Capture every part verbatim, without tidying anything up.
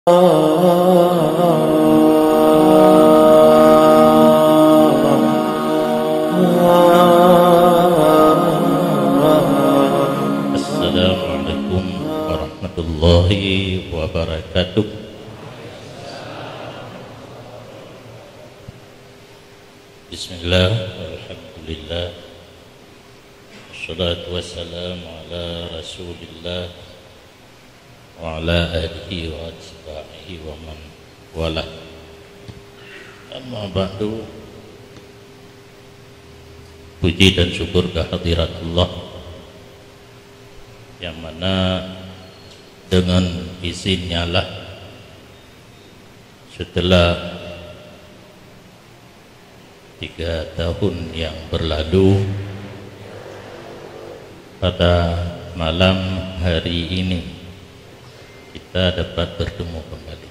Assalamualaikum warahmatullahi wabarakatuh. Bismillah, alhamdulillah. Wassalatu wassalamu ala Rasulillah wa ala alihi wa ashabihi wa man walah. Amma ba'du. Puji dan syukur kehadirat Allah, yang mana dengan izinnya lah, setelah tiga tahun yang berlalu, pada malam hari ini kita dapat bertemu kembali.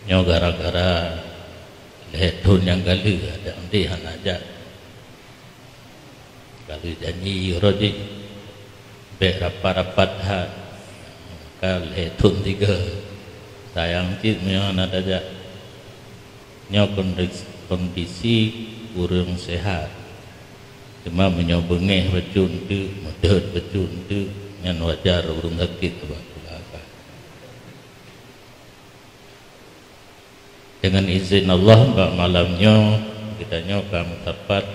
Nyoe gara-gara lhèe thôn nyang ka lheueh, adak meuti hana jak. Ka lheueh janji uroe jih, bèk rapat-rapat that. Ka lhèe thôn tiga. Sayang cit meunyoe hana tajak. Nyoe kondis-, kondisi kureueng sehat. Teuma meunyoe beungèh bacut teuk, meudeuet bacut teuk, nyan wajar ureueng sakét bak keuluwarga. Dengan izin Allah, bak malam nyoe, geutanyoe ka meusapat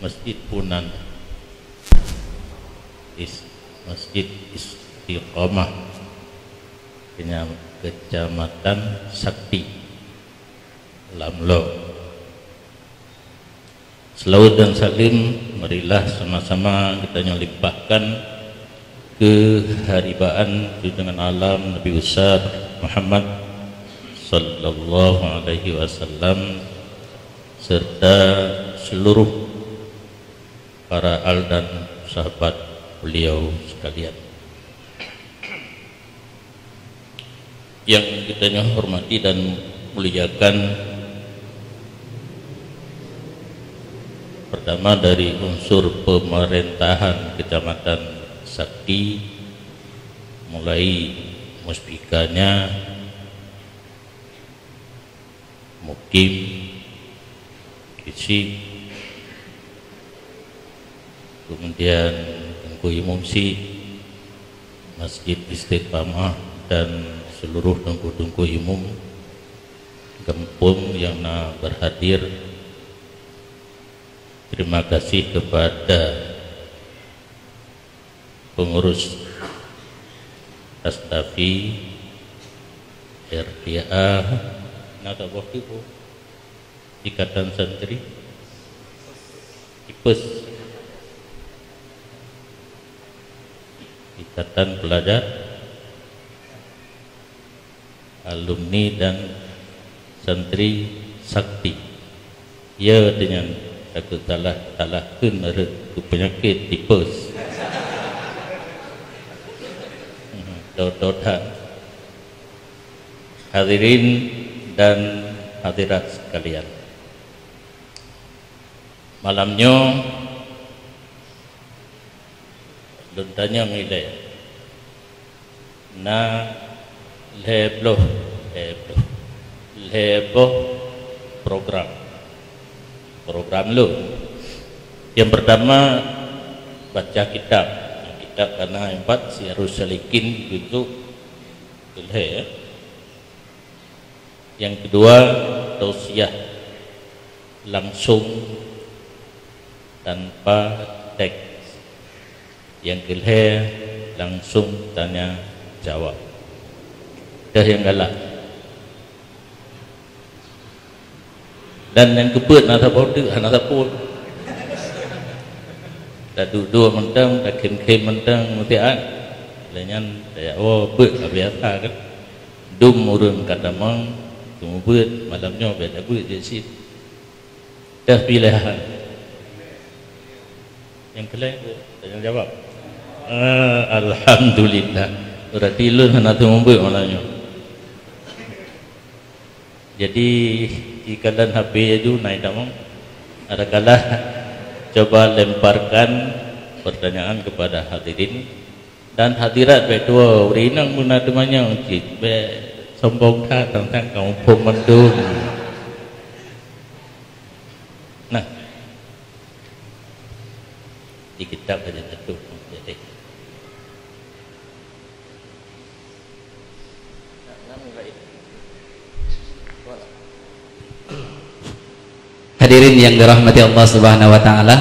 Masjid Punan, Is-, Masjid Istiqamah, Kenya-, Kecamatan Sakti, Lamlo. Seulaweuet dan saleuem marilah sama-sama geutanyoe limpahkan keu haribaan junjungan alam Nabi Besar Muhammad sallallahu alaihi wasallam serta seluruh para al dan sahabat beliau sekalian. Yang geutanyoe hormati dan muliakan, pertama dari unsur pemerintahan Kecamatan Sakti, mulai muspikanya, Mukim, Kisik, kemudian Teungku Imum Sik, Masjid Istiqamah, dan seluruh teungku-teungku imum gampông yang na berhadir. Terima kasih kepada pengurus Astafi, R T A, na saboh teuk, Bu? Ikatan Santri? IPES? Ikatan Pelajar? Alumni dan santri sakti. Ya, dengan takut salah, salah kheun rot keu peunyakét tipes. Dot-dot that. Hadirin dan hadirat sekalian. Malam nyoe, lôn tanyong ilèe. Na lhèe ploh, lhèe ploh, lhèe boh program. Program lôn. Yang pertama, baca kitab. Kitab ka na empat, Sirus Salikin, juzuk keulhèe, ya. Yang kedua, tausiah langsung tanpa teks. Yang keulhèe, langsung tanya jawab. Teuh nyang galak. Dan nyang keupeuet na saboh teuk hana sapeue. Taduek-duek mantong, takheun-kheun mantong, meusiat. Lheueh nyan, tajak woe beuet ka biasa kan. Dum ureueng ka tamong, seumeubeuet, malam nyoe bèk tabeuet jeuet cit. Teuh piléhan. Nyang keulhèe, tanyong jawab. Ah, alhamdulillah. Berarti lôn hana seumeubeuet malam nyoe. Jadi, ikalon H P laju na itamong. Adakala coba lemparkan pertanyaan kepada hadirin. Dan hadirat bèk tuwo, ureueng inong meunan teumanyong cit, bèk sombong that tang-tang ka muphom mandum. Nah. Di kitab ada satu. Jadi. Hadirin yang dirahmati Allah Subhanahu wa taala,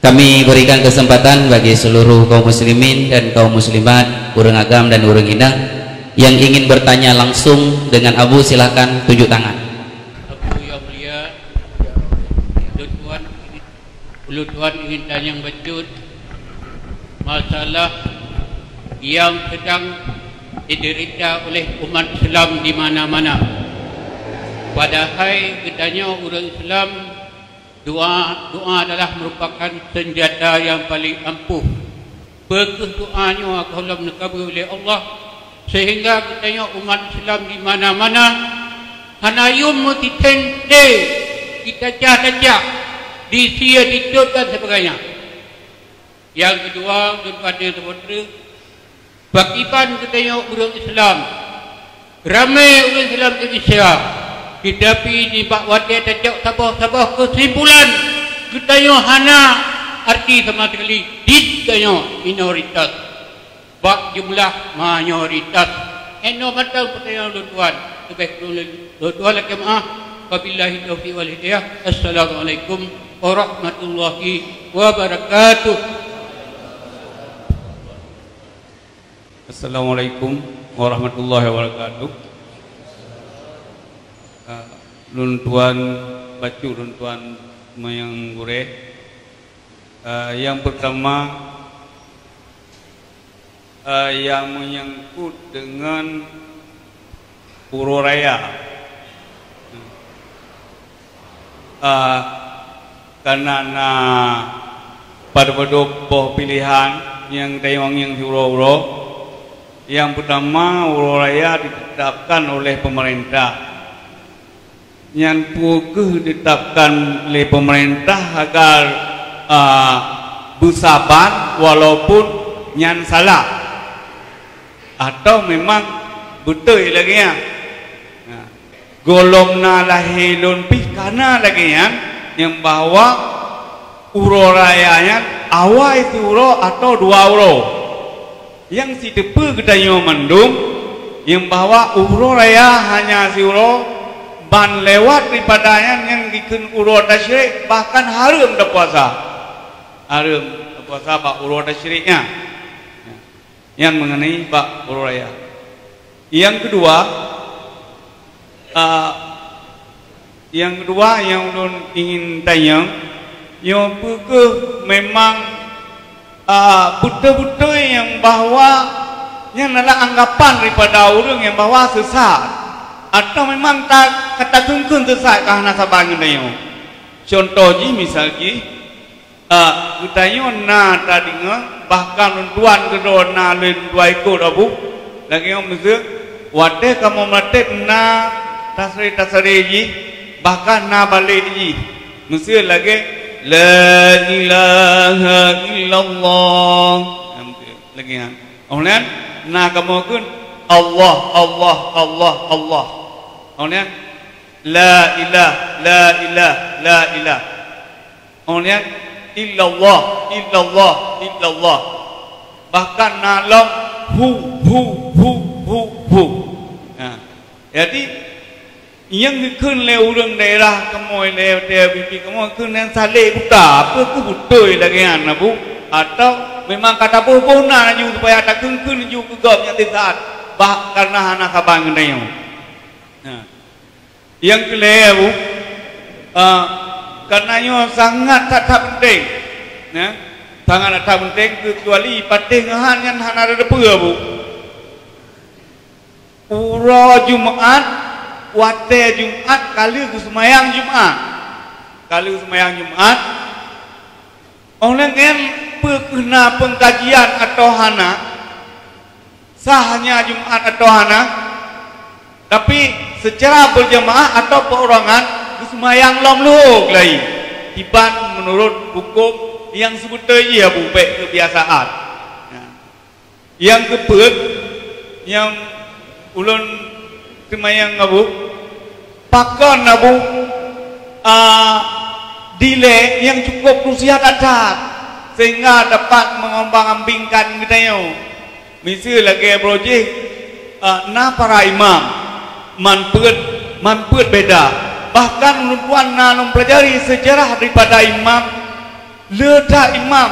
kami berikan kesempatan bagi seluruh kaum muslimin dan kaum muslimat, ureueng agam dan ureueng inong yang ingin bertanya langsung dengan Abu, silakan tunjuk tangan. Abu yang mulia, tuan-tuan, Ulôn tuan ingin tanyong bacut masalah yang sedang diderita oleh umat Islam di mana-mana. Padahai geutanyoe ureueng Islam, doa, doa adalah merupakan senjata yang paling ampuh. Peu kheueh doa nyoe ka lom neukabu lé Allah, sehingga geutanyoe umat Islam di mana-mana hana yum meutitén-té, jitacah-tacah, disie, ditot dan sebagainya. Nyang keudua, tuan-tuan nyang teupeutreuk, pakriban geutanyoe ureueng Islam, ramé ureueng Islam Indonesia, teutapi nibak watée tacok saboh-saboh keusimpulan, geutanyoe hana arti sama sekali, geutanyoe minoritas bak jumlah mayoritas. Nyoe mantong peutanyaan lôn tuan. Leubeh kureueng lôn tuan lakée meu'ah. Wabillahi taufiq wal hidayah. Assalamualaikum warahmatullahi wabarakatuh. Assalamualaikum warahmatullahi wabarakatuh. Ah, lôn tuan bacut, lôn tuan meunyoe gurée. Ah, yang pertama, eh, yang menyangkut dengan uroe raya. Eh, karena na padub-padub boh pilihan nyang tayong nyang siuroe-uroe. Yang pertama, uroe raya ditetapkan oleh pemerintah. Nyan peu kheueh ditetapkan lé pemerintah agar, a, beusaban walaupun nyan salah? Atau memang beutôi lagée nyan? Nah, gohlom na lahé lôn pih kana lagée nyan, nyang bahwa uroe raya nyan awai siuroe atau dua uroe. Nyang siteupeu geutanyoe mandum, nyang bahwa uroe raya hanya siuroe, ban lewat daripada nyan nyang jikheun uroe tasyrik, bahkan hareuem tapuasa. Hareuem tapuasa bak uroe tasyrik nyan. Nyan mengenai bak uroe raya. Nyang keudua, a, nyang keudua nyang ulôn ingin tanyong, nyoe peu kheueh memang, a, beutôi-beutôi nyang bahwa nyan adalah anggapan daripada ureuëng nyang bahwa sesat, atawa memang ta-, ka takheun-kheun sesat ka hana saban ngon tanyoe. Cuntoh jih, misal jih, A, geutanyoe na tadeungoe, bahkan lôn tuan keudroe na lé dua ikot abu. Lagée nyoe miseu, watée kamoe meuratéb na tasri-tasri jih, bahkan na balek jih. Miseu lagée, "La ilaha illallah." Lagée nyan. Óh lheueh nyan, na kamoe kheun, "Allah, Allah, Allah, Allah." Óh lheueh nyan, "La ilah, la ilah, la ilah." Óh lheueh nyan, "Illallah, illallah, illallah." Bahkan na lom, "Hu, hu, hu, hu, hu." Nah, jadi, nyang geukheun lé ureuëng daerah kamoe, lé T B P kamoe, kheun nyang saleh buta, apa keu beutôi lagée nyan, Abu? Atau memang ka taboh-boh na laju supaya takheun-kheun laju keu gob nyang sesat, bah karena hana saban ngon tanyoe? Nah. Nyang keulhèe, Bu, ah, karena nyoe sangat that-that penting, ya. Sangat that-that penting, keucuali patéh ngeuhan nyan hana tateupeue, Bu. Uroe Jumat, watèe Jumat, ka lheueh geuseumayang Jumat. Ka lheueh seumayang Jumat, Óh lheueh nyan, peu kheueh na peungkajian atawa hana, sah nyan Jumat atawa hana, tapi seucara beurjamaah atawa peuurangan geuseumayang lom leuhô geulayi, kiban meunurot hukôm nyang seubeutôi jih, Abu, bèk keubiasaan. Nah. Nyang keupeuet nyang ulôn teumayang Abu, pakon Abu, a, dilée nyang cukup krusial that-that sehingga dapat meuombang-ambingkan geutanyoe. Miseue lagée broe jih, a, na para imam, man peuet, man peuet beda. Bahkan ulôn tuan na lôn peulajari seujarah daripada imam, le that imam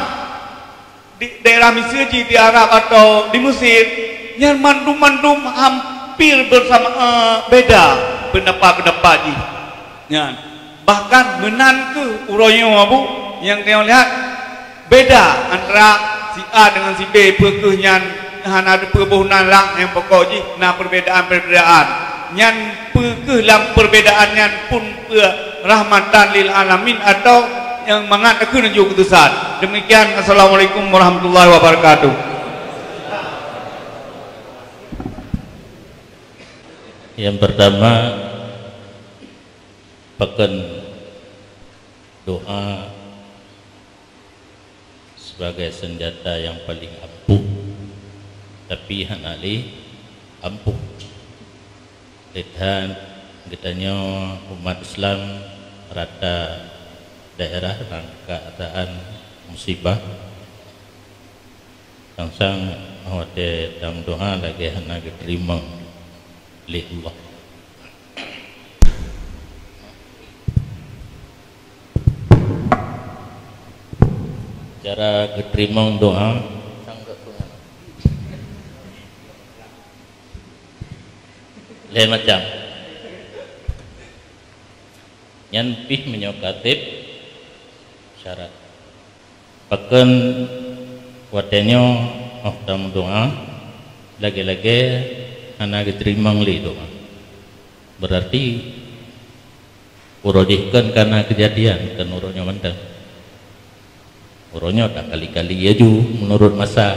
di daerah miseue jih di Arab atau di Mesir, nyan mandum-mandum hampir beusama, eh, beda peundapat-peundapat jih. Nyan, bahkan meunan keuh uroe nyoe Abu, nyang tanyoe lihat beda antara si A deungon si B, peu keuh nyan hana teupeu boh nan lah, nyang pokok jih na perbedaan-perbedaan. Nyan peu keuh lam perbedaan nyan pun peue rahmatan lil alamin atau nyang mangat takheun laju keu sesat. Demikian, assalamualaikum warahmatullahi wabarakatuh. Yang pertama, pakon doa sebagai senjata yang paling ampuh, tapi hana lé ampuh. Lé that geutanyoe umat Islam rata daerah lam keuadaan musibah, sang-sang watée tameudoa lagée hana geuteurimong lé Allah. Cara geuteurimong doa lhée macam. Nyan pih meunyoe ka tieb syarat. Pakon watée nyoe óh tameudoa lagée-lagée hana geuteurimong lé doa. Berarti uroe jih kon ka na keujadian, kon uroe nyoe mantong. Uroe nyoe takali-kali laju meunurot masa.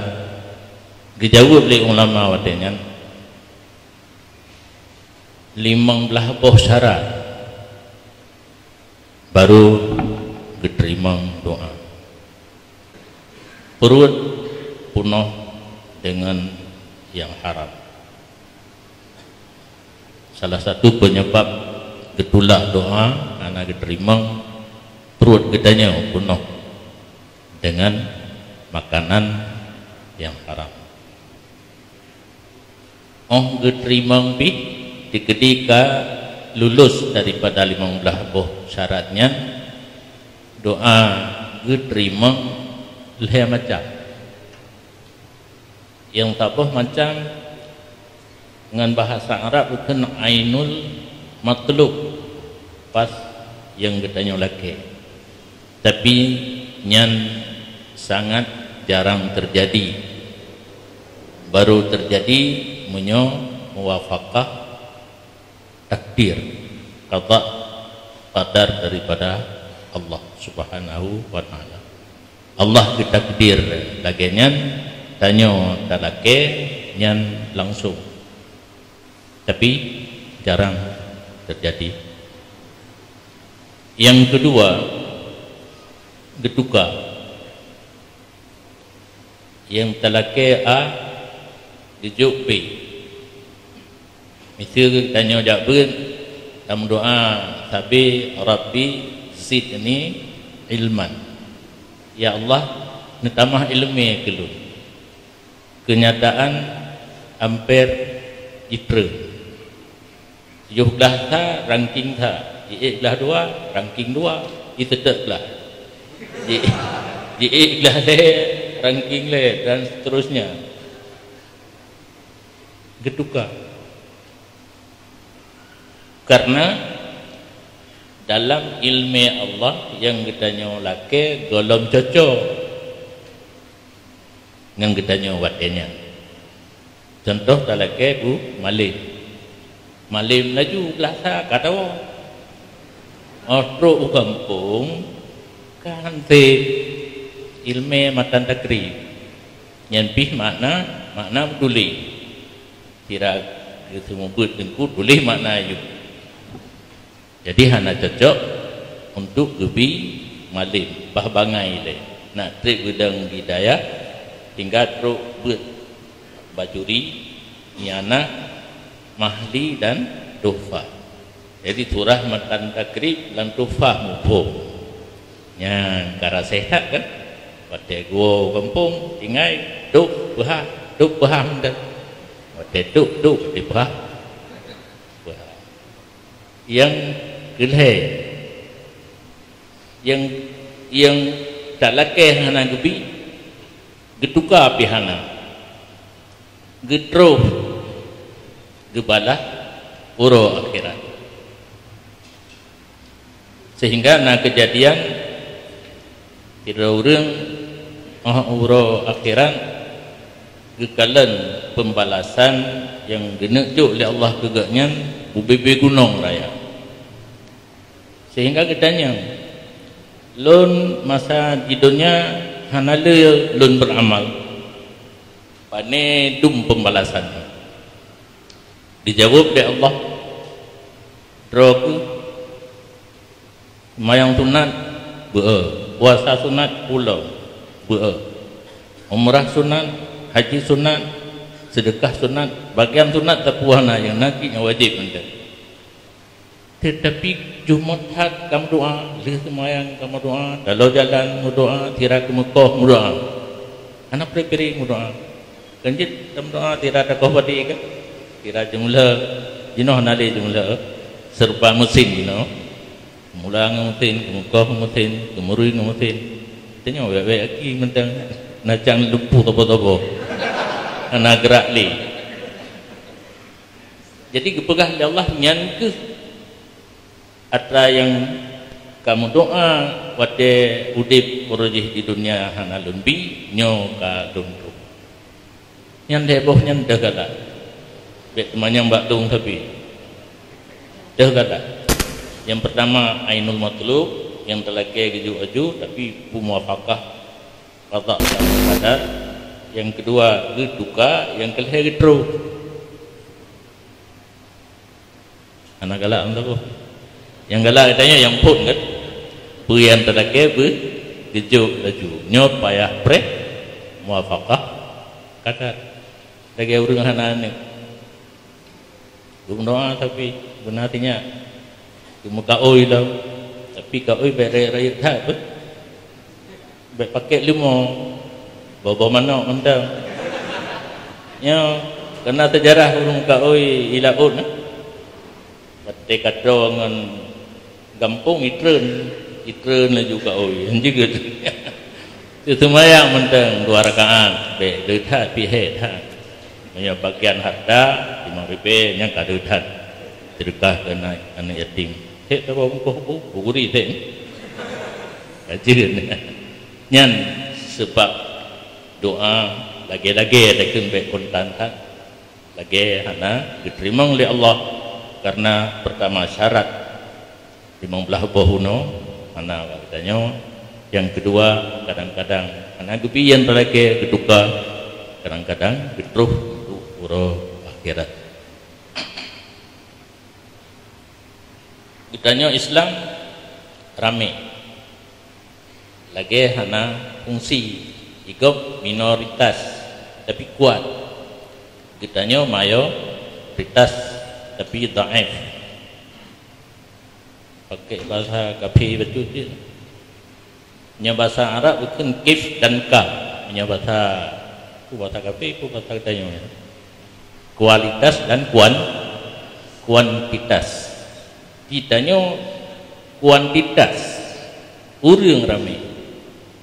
Geujaweueb lé ulama watée nyan, limong blaih boh syarat baru geuteurimong doa. Pruet punoh deungon nyang haram. Salah satu peunyeubab geutulak doa hana geuteurimong, pruet geutanyoe punoh deungon makanan nyang haram. Óh geuteurimong pih, dikeudika lulus daripada limong blaih boh syarat nyan, doa geuteurimong lhée macam. Nyang saboh macam ngon bahasa Arab geukheun ainul matlub, pas nyang geutanyoe lakée. Tapi nyan sangat jarang teujadi. Baru teujadi meunyoe muwafaqah takdir, qada qadar daripada Allah Subhanahu wa Ta'ala. Allah geutakdir lagée nyan, tanyoe talakée nyan langsung. Tapi jarang teujadi. Nyang keudua, geutuka. Nyang talakée A geujok B. Miseue tanyoe jak beuet, tameudoa sabe, "Rabbi zidni ilman." Ya Allah, neutamah iéleumé keu lôn. Keunyataan ampér jitreun. Yoh glah sa, ranking sa. Jiék glah dua, ranking dua. Jiteuteuek glah. Ji-, jiék glah lhée, ranking lhée, dan seterusnya. Geutuka. Karena dalam iéleumé Allah nyang geutanyoe lakée gohlom cocok ngon geutanyoe watée nyan. Cuntoh talakée bu malem. Malem laju glah sa ka tawoe. Óh trok u gampông, ka han sép iéleumé matan takrib. Nyan pih makna, makna tuléh. Sira geuseumeubeuet teungku tuléh makna ayeuem. Jadi hana cocok untuk geubi malem, bah bangai lé. Nak treb beudang di dayah, tinggai trok beuet Bajuri, Mianah, Mahli dan Tuhfah. Jadi surah matan Takrib dan Tuhfah muphom. Nyan ka rasa that kan? Watèe geuwoe gampông, tinggai dôk beuhah, dôk beuhah mantong. Watèe dôk, dôk, watèe beuhah, beuhah. Nyang keulhèe, nyang, nyang talakèe hana geubi, geutuka pih hana, geutroh geubalah uroe akhirat. Sehingga na keujadian sidroe ureueng óh uroe akhirat geukalon peubalasan nyang geuneuk jok lé Allah keu gobnyan bubé-bé gunong raya. Sehingga geutanyong, "Lôn masa di donya hana lé lôn beuramal, pane dum peubalasan?" Geujaweueb lé Allah, "Droe kheueh, seumayang sunat, beu-e, puasa sunat, pulo, beu-e, umrah sunat, haji sunat, seudeukah sunat, bagian sunat sapeue hana, nyang na cit nyang wajéb mantong. Teutapi jumeuhat ka meudoa, lheueh seumayang ka meudoa, taloe jalan meudoa, sira keumeukoh meudoa. Hana pré-pré meudoa. Kan jeuet tameudoa sira takoh padé kan? Sira jeumeuleue, jinoe hana lé jeumeuleue, seurupa meusin jinoe. Mula ngon meusin, keumeukoh ngon meusin, keumeurui ngon meusin. Tanyoe wék-wék aki mantong, na cang lumpuh tobo-tobo. Hana geurak lé. Jadi geupeugah lé Allah, nyan kheueh atra nyang ka meudoa watèe udép uroe jih di donya hana lôn bi, nyoe ka lôn troh. Nyan lhèe boh nyan deuh galak. Bèk teumanyong bak lôn tapi. Deuh galak. Nyang peurtama ainul matlub, nyang talakèe geujok laju, tapi peumuafakah qada dan qadar. Nyang keudua geutuka, nyang keulhèe geutroh. Hana galak meusaboh. Nyang galak geutanyoe nyang phôn kan? Peue nyang talakèe beu geujok laju. Nyoe payah preh muwafaqah qadar. Lagèe ureueng hana aneuk. Geumeudoa tapi beuna tinyak. Geumeukaôi lom. Tapi kaôi bèk rayeuk-rayeuk that beuh. Bèk pakèk leumo, boh-boh manok mantong. Nyoe, kana seujarah ureueng kaôi i laôt na. Watèe ka droe ngon gampông itreun, itreun laju kaôi, jeuet. Teuseumayang mantong dua rakaat, bèk deuh that pih hék that. Meunyoe bagian harta, limong ribèe nyang ka deuh that. Seudeukah keu aneuk, aneuk yatim. Hék saboh bungkôh bu, bu guri hék. Ka jeuet. Nyan seubab doa lagèe-lagèe takheun bèk kontan that, lagèe hana geuteurimong lé Allah, karena pertama syarat limong blaih boh unoe hana bak geutanyoe, nyang keudua kadang-kadang hana geubiyeu talakèe geutuka, kadang-kadang geutroh untuk uroe akhirat. Geutanyoe Islam ramé, lagèe hana fungsi, i gob minoritas tapi kuat. Geutanyoe mayoritas tapi dhaif. Pakèk basa kafé bacut cit. Nyoe basa Arab bukon kif dan kaf. Nyoe basa, peue basa kafé, peue basa geutanyoe. Kualitas dan kuan-, kuantitas. Geutanyoe kuantitas, ureueng ramé.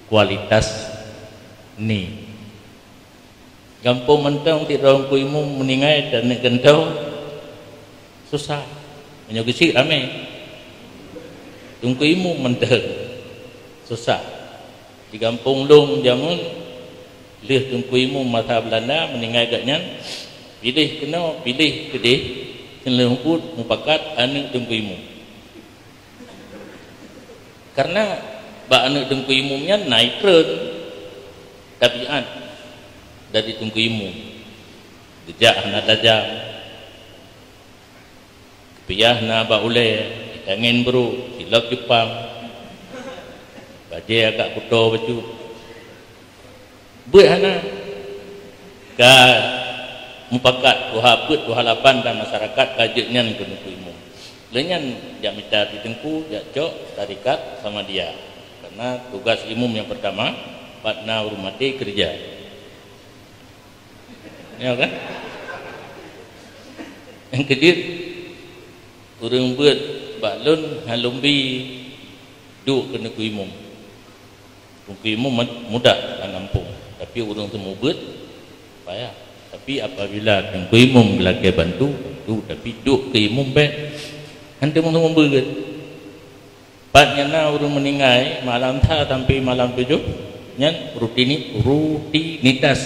Kualitas ni. Gampông mantong sidroe Teungku Imum meuninggai dan aneuk geutanyoe susah. Meunyoe geuchik ramé. Teungku Imum mantong susah. Di gampông lôn jameun lheueh Teungku Imum masa Beulanda meuninggai gobnyan, piléh keunoe, piléh keudéh, keuneulheueh mupakat aneuk Teungku Imum. Karena bak aneuk Teungku Imum nyan na itreun tabiat dari Teungku Imum. Geujak hana tajam, geupiah na bak ulèe, geutangen brôk, silop Jeupang, bajèe agak kuto bacut. Beuet hana. Ka mupakat, tuha peuet, tuha lapan dan masyarakat ka jeuet nyan keuneuk imum. Lé nyan jak mita di teungku, jak cok tarekat Samadiyah. Karena tugas imum nyang pertama, pat na ureuëng maté keureuja. Ya kan? Nyang keujeuet, ureuëng beuet bak lôn hana lôn bi duek keuneuk imum. Keuneuk imum mudah lam gampông, tapi ureuëng seumeubeuet payah. Tapi apabila keuneuk imum geulakée bantu, bantu, tapi duek keu imum bék, hana teumeuteumé beuet. Pat nyang na ureuëng meuninggai malam sa sampai malam tujoh, nyan rutini-, rutinitas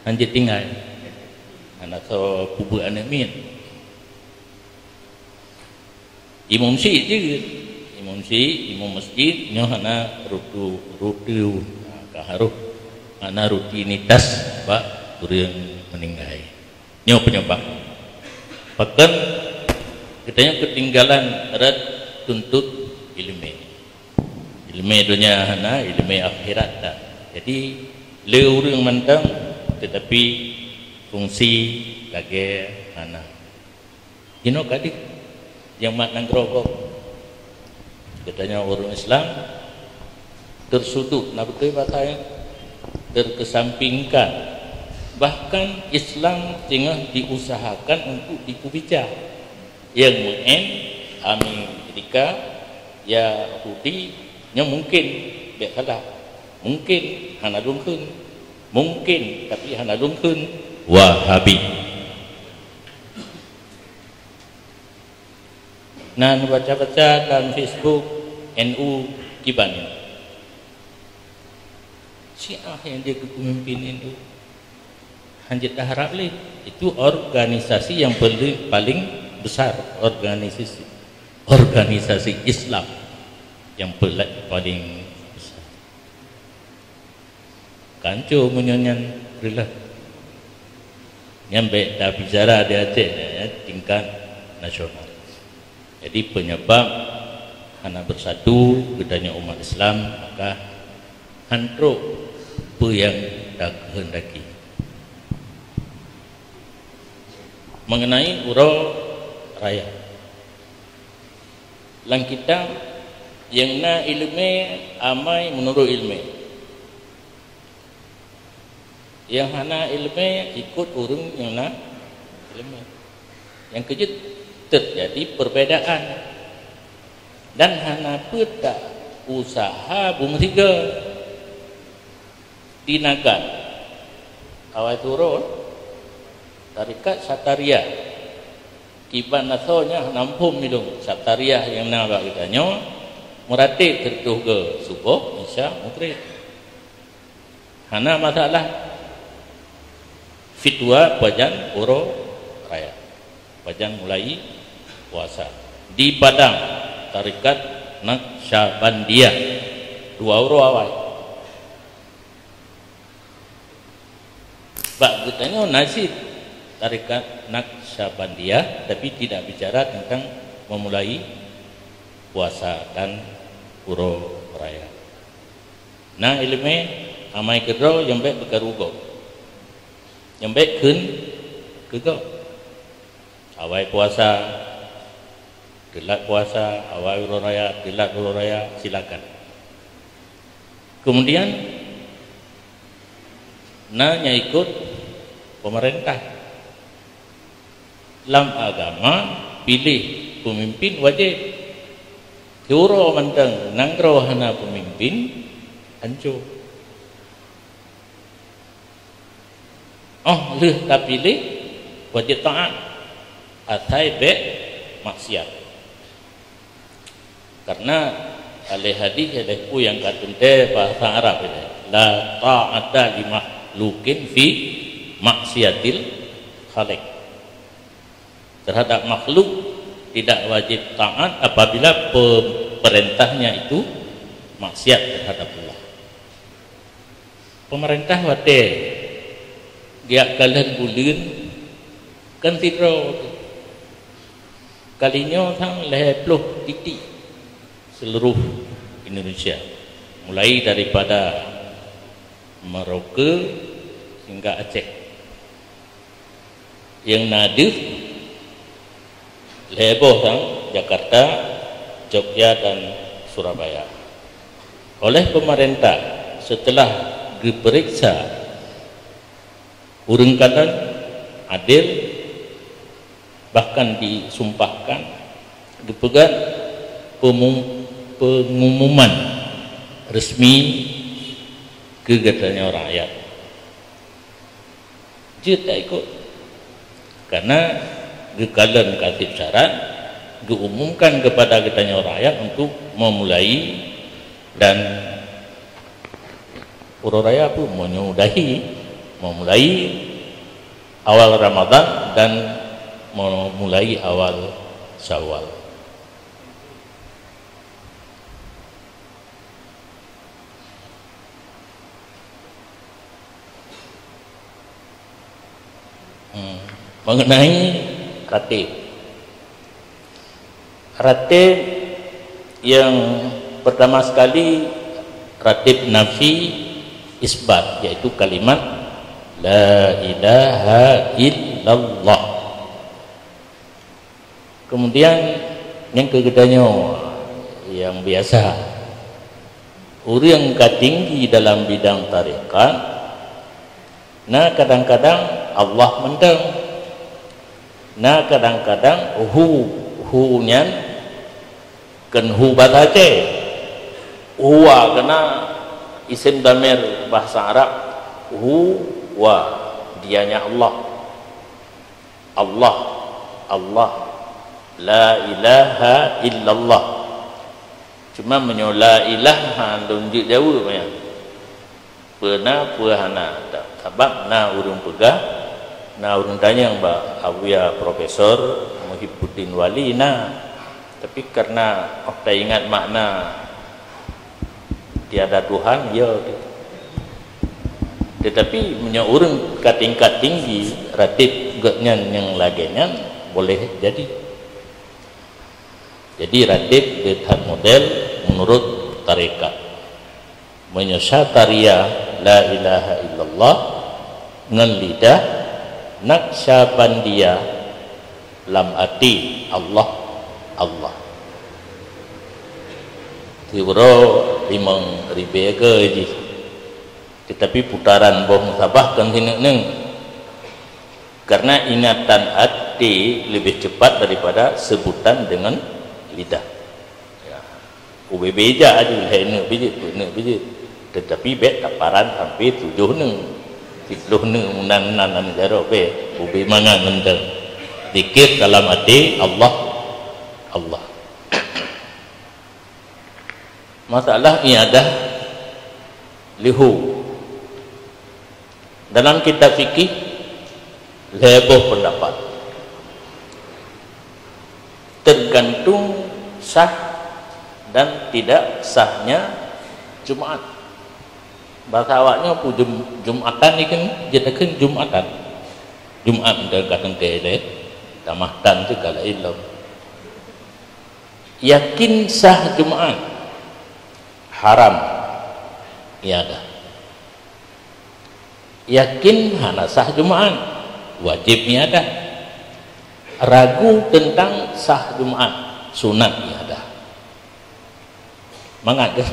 hana jeuet tinggai. Hana soe peubeuet aneuëk miet. Imum syik jeuet. Imum syik, imum masjid, nyoe hana rutu-, rutu-, ka harôh hana rutinitas bak ureuëng meuninggai. Nyoe peunyeubab. Pakon geutanyoe keutinggalan rot tuntut iéleumé. Iéleumé donya hana, iéleumé akhirat tan. Jadi, le ureuëng mantong, teutapi fungsi lagée hana. Jinoe ka deuh nyang mat nanggroe gob. Geutanyoe ureuëng Islam tersudut, na beutôi bahasa nyan, terkesampingkan. Bahkan Islam teungoh diusahakan untuk dikubica. Nyang meu'en Amerika, Yahudi, nyoe mungkin bék salah. Mungkin hana lôn kheun. Mungkin, tapi hana lôn kheun Wahabi. Na neubaca-baca lam Facebook N U kiban nyoe. Syiah nyang jeuet keu peumimpin N U. Hana jeuet taharab lé. Itu organisasi nyang paling, paling besar, organisasi, organisasi Islam nyang pela-, paling besar. Kanco meunyoe nyan reulah. Nyan bék tabicara di Aceh, ya, tingkat nasional. Jadi, peunyeubab hana beusatu geutanyoe umat Islam, maka han trok peue nyang takeuheundaki. Mengenai uroe raya, lam kitab nyang na iéleumé amai meunurot iéleumé. Nyang hana iéleumé ikot ureuëng nyang na iéleumé. Nyang keujeuet, teujadi perbedaan dan hana peuet that usaha beumeusigoe. Di Nagan, awai turôn, tarekat Satariah. Kiban asoe nyan hana muphom ilôn, Satariah nyang na bak geutanyoe, meuratéb teuntôh geuh suboh, isya, meugréb. Hana masalah fitwa pajan uroe raya, pajan mulai puasa. Di Padang, tarekat Naqsyabandiyah, dua uroe awai. Bak geutanyoe na cit tarekat Naqsyabandiyah, tapi tidak bicara tentang memulai puasa dan uroe raya. Na iéleumé amai keudroe nyang bék beukaru gob, nyang bék kheun keu gob. Awai puasa, teulat puasa, awai uroe raya, teulat uroe raya, silakan. Kemudian, na nyang ikot pemerintah. Lam agama, piléh peumimpin wajéb. Siuroe mantong nanggroe hana peumimpin, hanco. Óh lheueh tapiléh, wajéb taát, asai bék maksiat. Karena lé hadis, lé peue nyang ka teuntée bahasa Arab nyan, "La ta'ata li makhluqin fi maksiatil khaliq." Terhadap makhluk tidak wajib taat apabila pemerintahnya itu maksiat terhadap Allah. Pemerintah watée geujak kalon buleuen kan sidroe. Kali nyoe sang lhée ploh titik seluruh Indonesia, mulai daripada Merauke hingga Aceh. Nyang na deuh lhée boh sang Jakarta, Jogja dan Surabaya. Oleh pemerintah, setelah geupeuriksa ureuëng kalon, adil, bahkan disumpahkan, geupeugah pemu-, pengumuman resmi keu geutanyoe rakyat. Jeuet taikot. Karena geukalon ka sép syarat, geuumumkan kepada geutanyoe rakyat untuk memulai dan uroe raya pun menyudahi, memulai awal Ramadan dan memulai awal Syawal. Hmm. Mengenai ratib. Ratib yang pertama sekali, ratib nafi isbat, yaitu kalimat la ilaha illallah. Kemudian, nyang keu geutanyoe nyang biasa, ureuëng ka tinggi dalam bidang tarekat, na kadang-kadang Allah mantong, na kadang-kadang hu, hu nyan kon hu basa Aceh, huwa keunan isem damir bahasa Arab, hu wa, dianya Allah. Allah, Allah, la ilaha illallah. Cuma meunyoe la ilaha lôn jeuet jaweueb nyan, peue na, peue hana. Sabab na ureuëng peugah, na ureuëng tanyong bak Abuya Profesor Muhibbuddin Wali na. Tapi karena oh taingat makna tiada Tuhan, ya. Tetapi meunyoe ureuëng ka tingkat tinggi, ratib gobnyan nyang lagée nyan boleh jadi. Jadi ratib that model menurut tarekat. Meunyoe syataria la ilaha illallah ngon lidah, naksabandia lam até Allah, Allah. Siuroe limong ribée keue jih. Tetapi putaran boh musabah kon sineuk-neuk. Karena ingatan até lebih cepat daripada sebutan dengan lidah. Ya. Ubé-bé jak aju lhée neuk bijeuet, peuet neuk bijeuet. Tetapi bék taparan sampai tujoh neuk. Siploh neuk meunan-nan aneuk jaroe bék. Ubé mangat mantong. Zikir dalam até Allah, Allah. Masalah iadah lihu. Dalam kitab fikih, lhée boh pendapat. Tergantung sah dan tidak sahnya Jumat. Bahasa awaknyoe pu Jum-, Jumatan ikeu, jeuet kheun Jumatan. Jumat teuka teuntée lé, tamah tan teuka laén lom. Yakin sah Jumat, haram iadah. Yakin hana sah Jumat, wajéb iadah. Ragu teuntang sah Jumat, sunat iadah. Mangat keu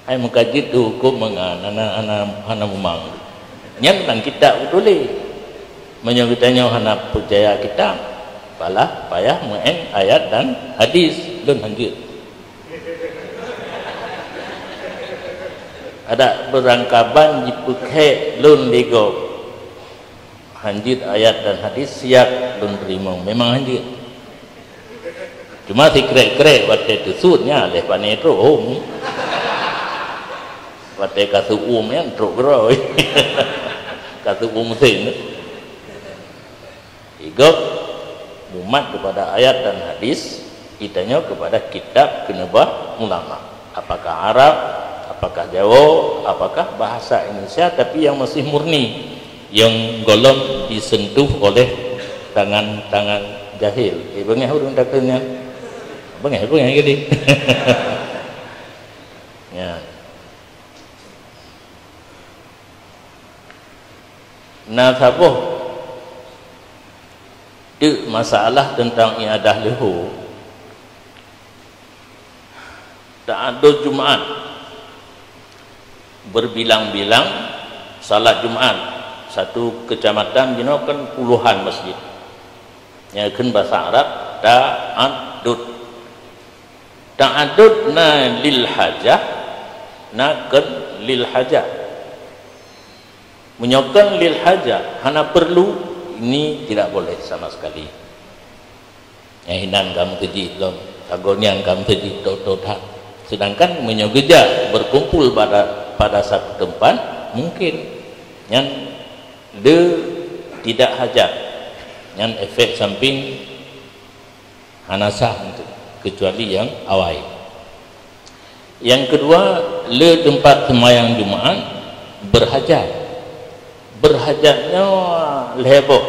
hai meukaji teuhuköm mangat, hana, hana, hana mumang. Nyan lam kitab geutuléh. Meunyoe geutanyoe hana peucaya kitab, palah payah meu'en ayat dan hadis, lôn hanjeuet. Adak beurangkaban jipeukhek lôn lé gob. Hanjeuet ayat dan hadis siat lôn teurimong, memang hanjeuet. Cuma sikrek-krek watée teusuet nyan lé pane trok hom. Watée ka seuuem nyan trok keudroe. Ka seuuem meusén. Igop mumat kepada ayat dan hadis, geutanyoe kepada kitab keuneubah ulama. Apakah Arab, apakah Jawa, apakah bahasa Indonesia, tapi yang masih murni, yang golom disentuh oleh tangan-tangan jahil. Eh, beungéh ureuëng takheun nyan. Beungéh, beungéh jadi. Ya. Na saboh Masalah teuntang i'adah leuhô, ta'adud Jumaat, berbilang-bilang salat Jumaat, satu kecamatan jinoe kan puluhan masjid. Nyang kheun basa Arab ta'adud. Ta'adud na lil hajah, na kheun lil hajah. Meunyoe kheun lil hajah, hana perlu, ini tidak boleh sama sekali. Nyang inan ka meukeujih lom, sagoe nyan ka meukeujih, tho-tho that. Sedangkan meunyoe geujak berkumpul pada, pada satu tempat, mungkin nyan le tidak hajat. Nyan efek samping hana sah untuk, kecuali nyang awai. Nyang keudua, le teumpat seumayang Jumaat berhajat. Berhajat nyoe lhèe boh.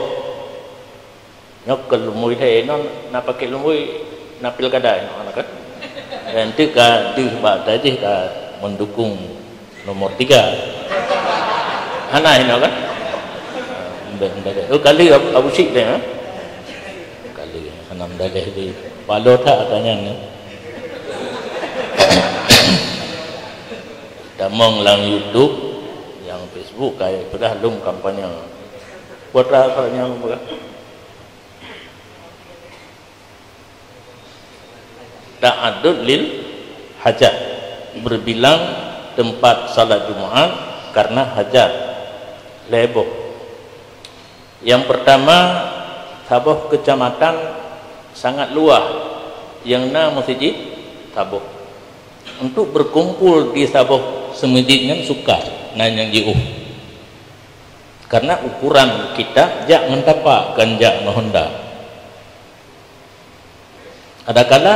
Nyoe keu lumbôi lhèe, nyoe na paket lumbôi, na pilkada nyoe, na kan? Dan tu ka deuh bak tajih ka mendukung nomor tiga. Hana inoe kan? Mbak, mbak, oh, kali Abu, Abu Syik deh, ha? Kali, hana mendalih di. Palo that katanya ni. Tamong lam YouTube, nyang Facebook, kai peugah lom kampanye. Putra asal nyang peugah. Ta'adud lil hajat, berbilang tempat salat Jumaat karena hajat, lhèe boh. Nyang pertama, saboh kecamatan sangat luah, nyang na meuseujid saboh. Untuk berkumpul di saboh seumeujid nyan sukar, na nyang jiôh. Karena ukuran kitab jak ngon tapak, kon jak ngon honda. Adakala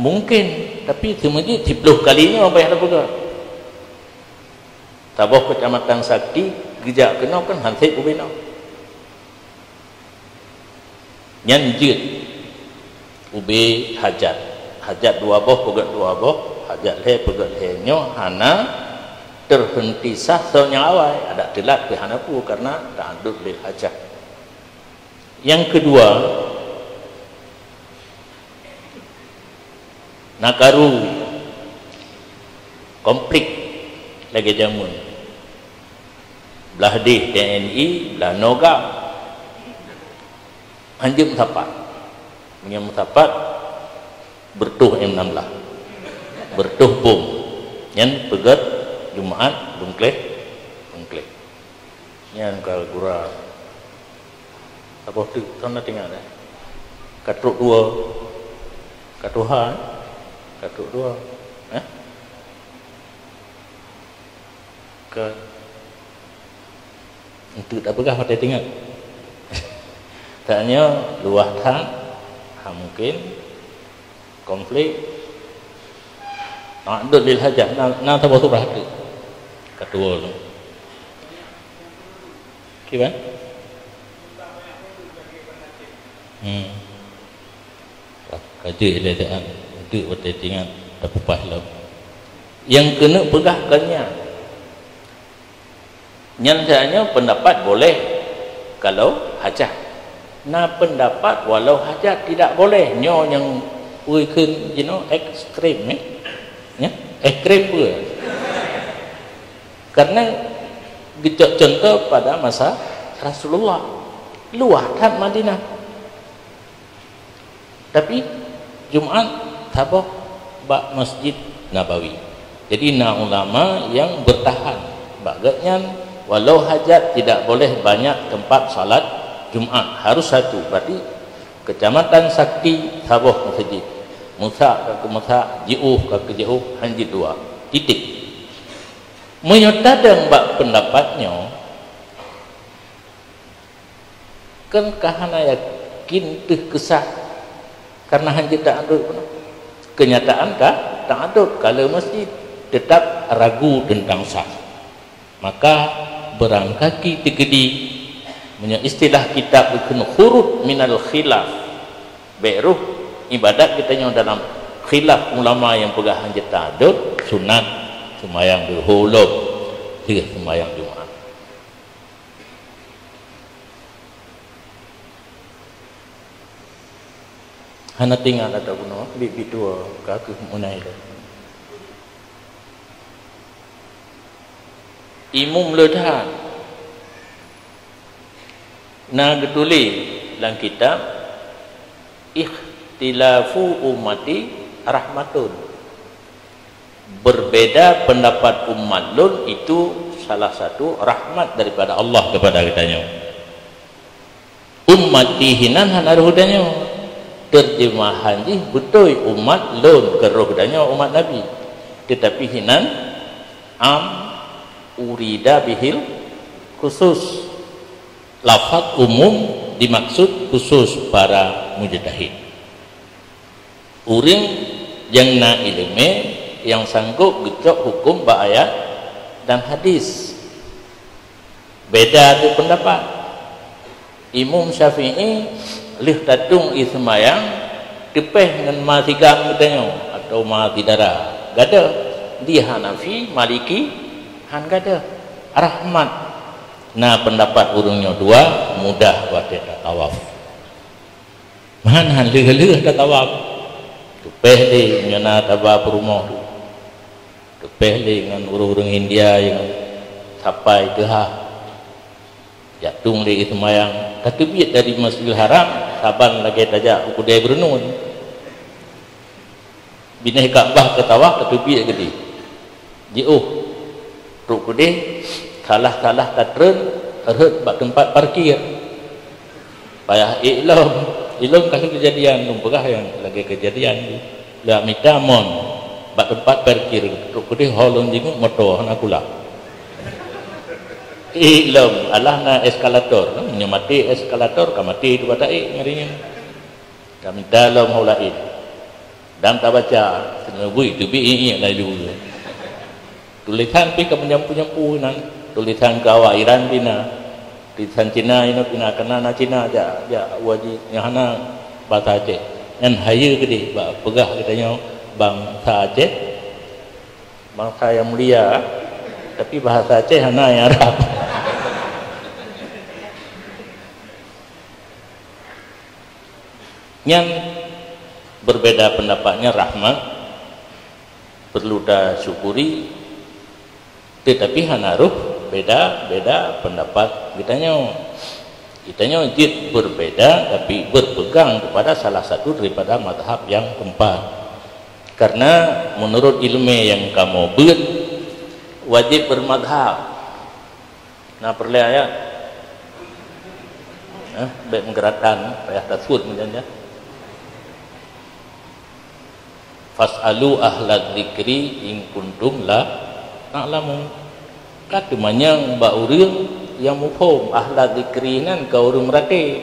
mungkin, tapi seumeujid siplôh kali nyoe payah tapeugah. Saboh kecamatan sakti geujak keunoe kan han sép ubé noe. Nyan jeuet ubé hajat. Hajat dua boh, peugét dua boh, hajat lhèe, peugét lhèe. Nyoe hana teuhenti sah soe nyang awai, adak teulat pih hana peue, karena ta'adud lil hajat. Nyang keudua, na karu konflik lagèe jameun. Blah deh T N I, blah noe GAM. Hanjeuet meusapat. Meunyoe meusapat, beureutoh M enam belas. Beureutoh bom. Nyan peugét Jumaat beungkléh, beungkléh. Nyan ka gura. Saboh teuk tan na teuingat, eh? Ka trok dua. Ka tuha, eh? Ka trok dua. Eh? Ka enteuk tapeugah watèe teuingat. Tanyoe luwah that, ha mungken. Konflik. Ta'adud lil hajah. Na, na saboh surah tu. Ketua tu. Kiban? Hmm. Ka, ka jeuet ilée daan. Untuk watée tingat, tapeupah lom. Nyang keuneuk peugah kon nyan. Nyan saja pendapat boleh kalau hajat. Na pendapat walau hajat tidak boleh. Nyoe nyang peue kheun jinoe ekstrem, eh? Ya? Ekstrem peue? Karena geucok contoh pada masa Rasulullah. Luwah that Madinah. Tapi Jumat saboh bak Masjid Nabawi. Jadi na ulama nyang bertahan bak gobnyan, walau hajat tidak boleh banyak tempat salat Jumat, harus satu. Berarti kecamatan sakti saboh masjid. Musak ka keu musak, jiôh ka keu jiôh, hanjeuet dua. Titik. Meunyoe tadong bak pendapat nyoe, kan ka hana yakin teuh keusah karena hanjeuet ta'adud pun. Kenyataan ka ta'adud, ka le masjid, tetap ragu tentang sah. Maka beurangkaki teukeudi, meunyoe istilah kitab geukheun khurud minal khilaf, bék roh ibadat geutanyoe dalam khilaf ulama nyang peugah hanjeuet ta'adud, sunat seumayang duhô lom, teuh seumayang Jumat. Hana teuingat ata bunoe, biet-biet dua ka kheueh meunai lé. Imum le that na geutuléh lam kitab, "Ikhtilafu ummati rahmatun." Berbeda pendapat umat lôn itu salah satu rahmat daripada Allah kepada geutanyoe. Ummati hinan hana roh geutanyoe. Terjemahan jih beutôi umat lôn keu roh geutanyoe umat Nabi. Tetapi hinan am urida bihil khusus. Lafaz umum dimaksud khusus para mujtahid. Ureuëng nyang na iéleumé nyang sanggôp geucok huköm bak ayat dan hadis. Beda teuh peundapat. Imum Syafi'i lheueh tatueng ie seumayang teupéh ngon ma sigam geutanyoe atawa ma sidara. Gadôh. Di Hanafi, Maliki han gadôh. Rahmat. Na peundapat ureuëng nyoe dua mudah watée tatawaf. Meuhan han lheueh-lheueh tatawaf. Teupéh lé nyoe na taba peurumoh tu. Teupéh lé ngon ureuëng-ureuëng India nyang sapai teuhah. Jak tueng lé ie seumayang, tateubiet dari Masjidil Haram saban lagée tajak u keudée beureunoe. Binéh Ka'bah keutawaf tateubiet keudeh. Jiôh trok keudeh, salah-salah tatreun rhot bak teumpat parkir. Payah ék lom, ilom ka keujadian lôn peugah nyang lagée keujadian. Lak mita mon bak teumpat parkir trok keudeh ho lôn jingeuet moto hana kulak. Ilom alah na eskalator, nyoe maté eskalator ka maté tu bata ék ngon rinyeun. Ka mita lom ho laén. Dan tabaca, seuneubui teubiet iék-iék laju. Tulésan pih ka meujampu-jampu nan. Tulésan keu awak Iran pih na. Tulésan Cina inoe pih na, kana na Cina jak, jak uji nyang hana basa Aceh. Nyan hayeue keudeh bak peugah geutanyoe bansa Aceh. Bansa nyang mulia, tapi bahasa Aceh hana nyang rab. Nyan berbeda pendapatnya rahmat, perlu tasyukuri, tetapi hana roh beda-beda pendapat geutanyoe. Geutanyoe jeuet berbeda, tapi berpegang kepada salah satu daripada mazhab yang keempat. Karena menurut ilmu yang kamu buat, wajib bermazhab. Na peureulée ayat? Eh, bék meugeuratan, payah tasut meujan ya. "Fas'alu ahla dzikri in kuntum la ta'lamun." Ka teumanyong bak ureuëng nyang muphom, ahla dzikri nan ka ureuëng meuratéb.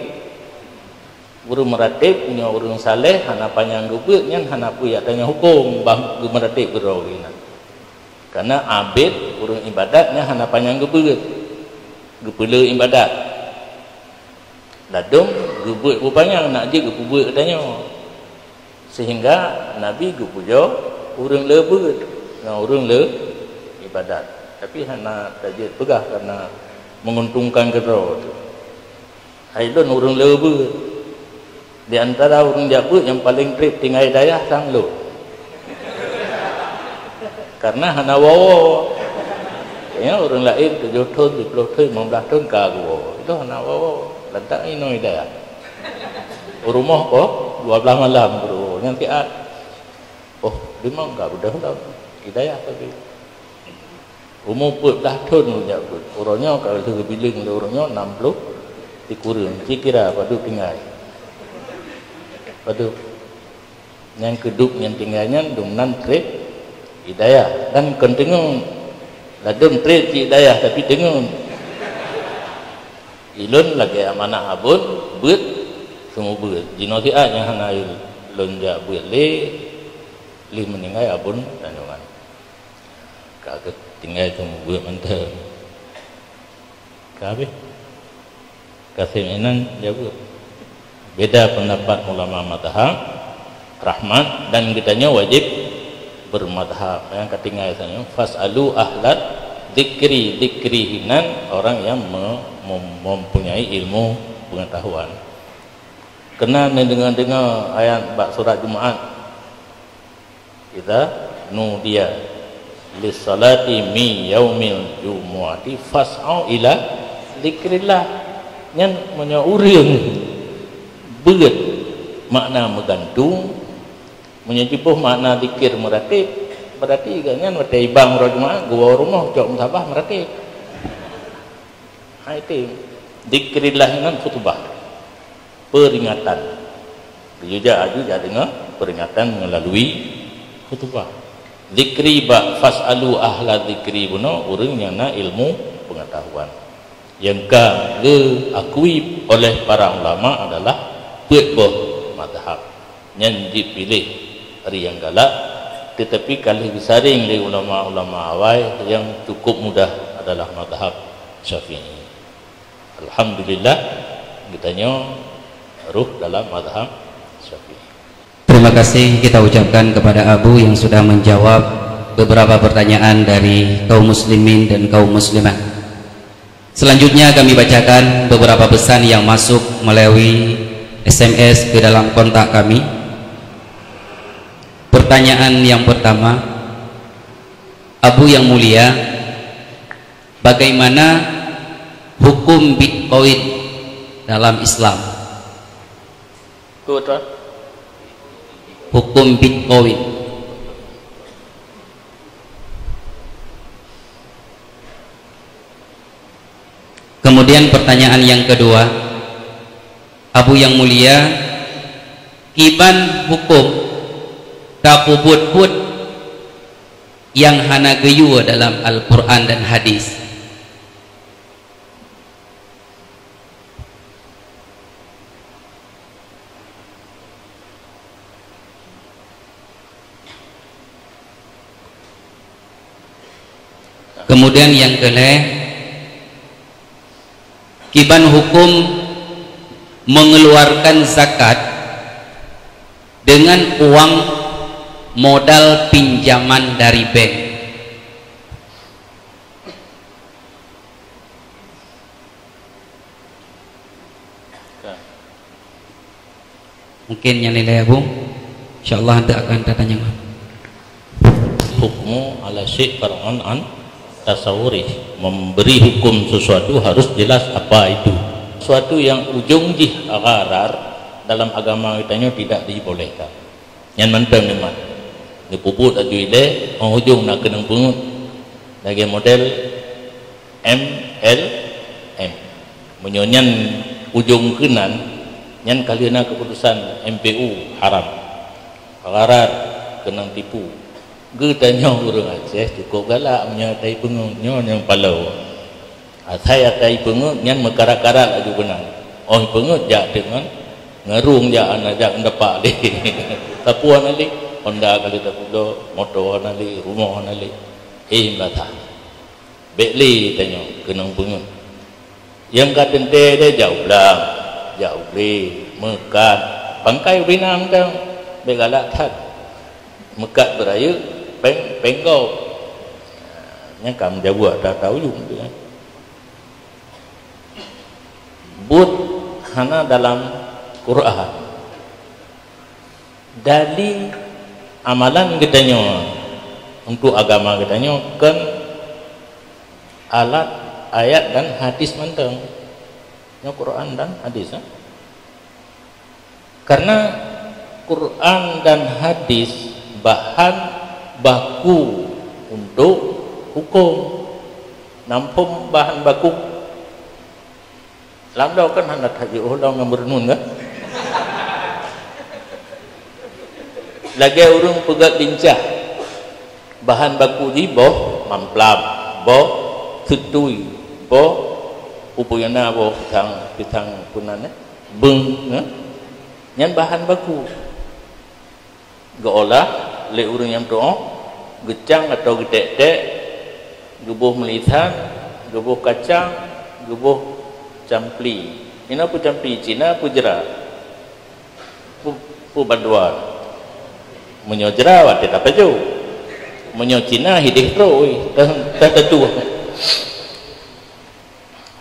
Ureuëng meuratéb nyoe ureuëng saleh hana panyang geubeuet nyan hana peue jak tanyong huköm bah geumeuratéb keudroe geuh nyan. Karena abét ureuëng ibadat nyan hana panyang geubeuet, geupeuleueh ibadat. Ladôm geubeuet beupanyang nak jeuet geupeubeuet geutanyoe. Sehingga Nabi geupujoe ureuëng le beuet ngon ureuëng le ibadat. Tapi hana tajeuet peugah karena menguntungkan keudroe tu. Hai lôn ureuëng le beuet. Di antara ureuëng jak beuet nyang paleng treb tinggai dayah sang lôn. Karena hana woe-woe. Ya, ureuëng laén tujoh thon, siplôh thon, limong blaih thon ka geuwoe. Itu hana woe-woe. Lantak inoe dayah. Rumoh ko dua blaih malam geuwoe. Nyang siat. Oh, limong ka beudôh lom. Hidayah tadi. Umu peuet blaih thon lôn jak beuet. Uroe nyoe ka lheueh geubileng lé ureuëng nyoe nam ploh sikureueng. Ci kira padub tinggai. Padub. Nyang keuduek nyang tinggai nyan dum nan treb hidayah. Dan kon teungeut. Ladôm treb cit hidayah tapi teungeut. Ilôn lagée amanah abon beuet seumeubeuet. Jinoe siat nyang hana lôn jak beuet lé, lheueh meuninggai abon tanyoe nyan. Ka geutinggai teumeubuet mantong. Ka habéh. Ka seuminan jaweueb. Beda pendapat ulama mazhab, rahmat, dan geutanyoe wajib bermazhab. Nyang ka tinggai tanyoe, "Fas'alu ahla dzikri." Dzikri hinan orang yang me-, mem-, mempunyai ilmu pengetahuan. Keunan neudeungoe-deungoe ayat bak surat Jumaat, "Idza nudiya lis-salati min yaumil jumu'ati fas'au ila dzikrillah." Nyan meunyoe ureuëng beuet makna meugantung, meunyoe jiboh makna zikir meuratéb, berarti gobnyan watée ibang uroe Jumaat geuwoe rumoh cok musabah meuratéb. Hai tem, dzikrillah nyan khutbah, peringatan. Geuyue jak aju jak deungoe peringatan melalui khutbah. Dzikri bak fas'alu ahla dzikri bunoe ureuëng nyang na ilmu pengetahuan. Nyang ka geuakui oleh para ulama adalah peuet boh mazhab. Nyan jipiléh ari nyang galak, teutapi ka lheueh geusaréng lé ulama-ulama awai nyang cukup mudah adalah mazhab Syafi'i. Alhamdulillah, geutanyoe rôh dalam mazhab Syafi'i. Terima kasih kita ucapkan kepada Abu yang sudah menjawab beberapa pertanyaan dari kaum muslimin dan kaum muslimat. Selanjutnya kami bacakan beberapa pesan yang masuk melalui S M S ke dalam kontak kami. Pertanyaan yang pertama, Abu yang mulia, bagaimana hukum Bitcoin dalam Islam? Betul. Hukum Bitcoin. Kemudian pertanyaan yang kedua, Abu yang mulia, kiban hukum tapeubuet buet nyang hana geuyue dalam Al-Quran dan hadis? Kemudian yang keleh, kiban hukum mengeluarkan zakat dengan uang modal pinjaman dari bank? Mungkin nyan ilée, Abu. Insya Allah nanti akan tatanyong. Hukmu ala syai' far'un an tasawurih. Memberi hukum sesuatu harus jelas apa itu. Sesuatu yang ujong jih gharar dalam agama geutanyoe tidak dibolehkan. Nyan mantong nikmat. Neupeubuet laju ilée, óh ujong na keunong peungeut. Lagée model M L M. Meunyoe nyan ujong keunan, nyan ka lheueh na keuputosan M P U haram. Gharar, keunong tipu. Geutanyoe ureuëng Aceh cukup galak meunyoe ata ipeungeut, nyoe nyang paloe. Asai ata ipeungeut nyan meukarat-karat laju keunan. Óh ipeungeut jak teuk ngon ngeurong jak hana jak ngon dapak lé. Sapeue hana lé, honda ka lheueh tapeulo, moto hana lé, rumoh hana lé. Eh, meurasa. Bék lé tanyoe keunong peungeut. Nyang ka teuntée deh jak u blang, jak u glé, meukat, pangkai ubé na mantong, bék galak that. Meukat beurayeuk, péng, péng gob. Nyan ka meujaweub ata-ata ujong tu, kan. Buet hana dalam Quran. Dali amalan geutanyoe untuk agama geutanyoe kon alat ayat dan hadis mantong. Nyoe Quran dan hadis, eh? Karena Quran dan hadis bahan baku untuk hukum. Nampôm bahan baku. Lam dong kan hana that jiôh lom ngon meureunun kan? Lagée ureuëng peugét lincah. Bahan baku jih boh mamplam, boh seutui, boh peue-peue nyang na boh pisang, pisang peue nan, eh? Beung, eh? Nyan bahan baku. Geuolah lé ureuëng nyang meutuoh, geucang atau geutek-tek, geuboh meulisan, geuboh kacang, geuboh campli. Inoe peue campli, Cina peue jra? Peue, peue bantuan? Meunyoe jra watée tapajoh. Meunyoe Cina hideh trok, oi, tah, tah tatuh.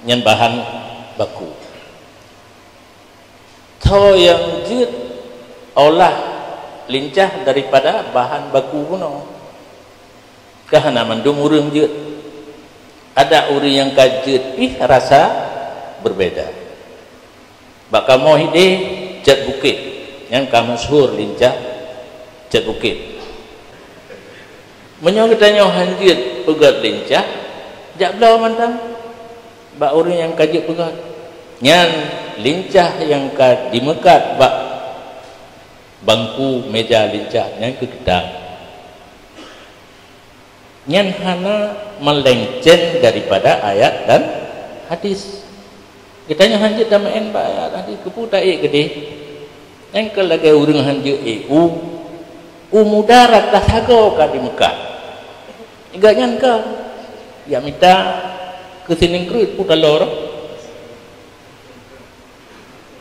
Nyan bahan baku. Soe nyang jeuet olah lincah daripada bahan baku bunoe? Ka hana mandum ureuëng jeuet. Ada ureuëng nyang ka jeuet pih rasa berbeda. Bak kamoe hideh, cat bukét, nyang ka masyhur lincah cat bukét. Meunyoe geutanyoe hán jeuet peugét lincah, jak bloe mantong bak ureuëng nyang ka jeuet peugét. Nyan lincah nyang ka dimeukat bak bangku, meja lincah, nyan keu kitab. Nyan hana meulenceng daripada ayat dan hadis. Geutanyoe hán jeuet tameu'en bak ayat hadis, keupeue taék keudeh? Nyan ka lagée ureuëng hán jeuet ék u, u mudarat ka sagoe ka dimeukat. Ingat nyan ka, jak mita keu sining kreuet peue taloe roh.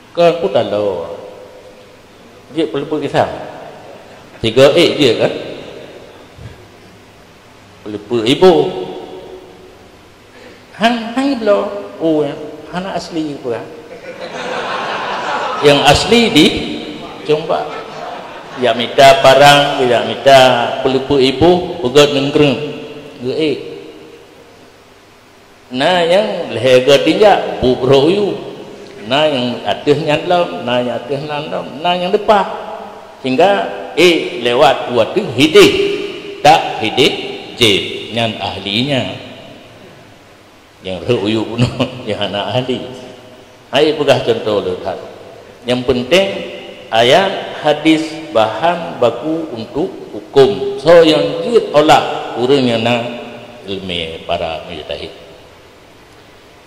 Kon peue taloe. Jeuet peuleupeuk kisang. Tiga ék jeuet kan? Peuleupeuk iboh. Hang, hang bloe. Oh, hana asli peue. Nyang asli di Jombang. Jak mita parang, jak mita peuleupeuk iboh, peugét nanggroe. Geuék. Na nyang lhée goe tinjak, bu brok uyu. Na nyang ateueh nyan lom, na nyang ateueh nyan lom, na nyang leupah. Sehingga ék lewat u ateueh hideh, tak hideh jép, nyan ahlinya. Nyang rhot uyu bunoe, nyan hana ahli. Hai peugah cuntoh le that. Nyang peunteng, ayat hadis bahan baku untuk huköm. Soe nyang jeuet olah, ureuëng nyang na iéleumé, para mujtahid.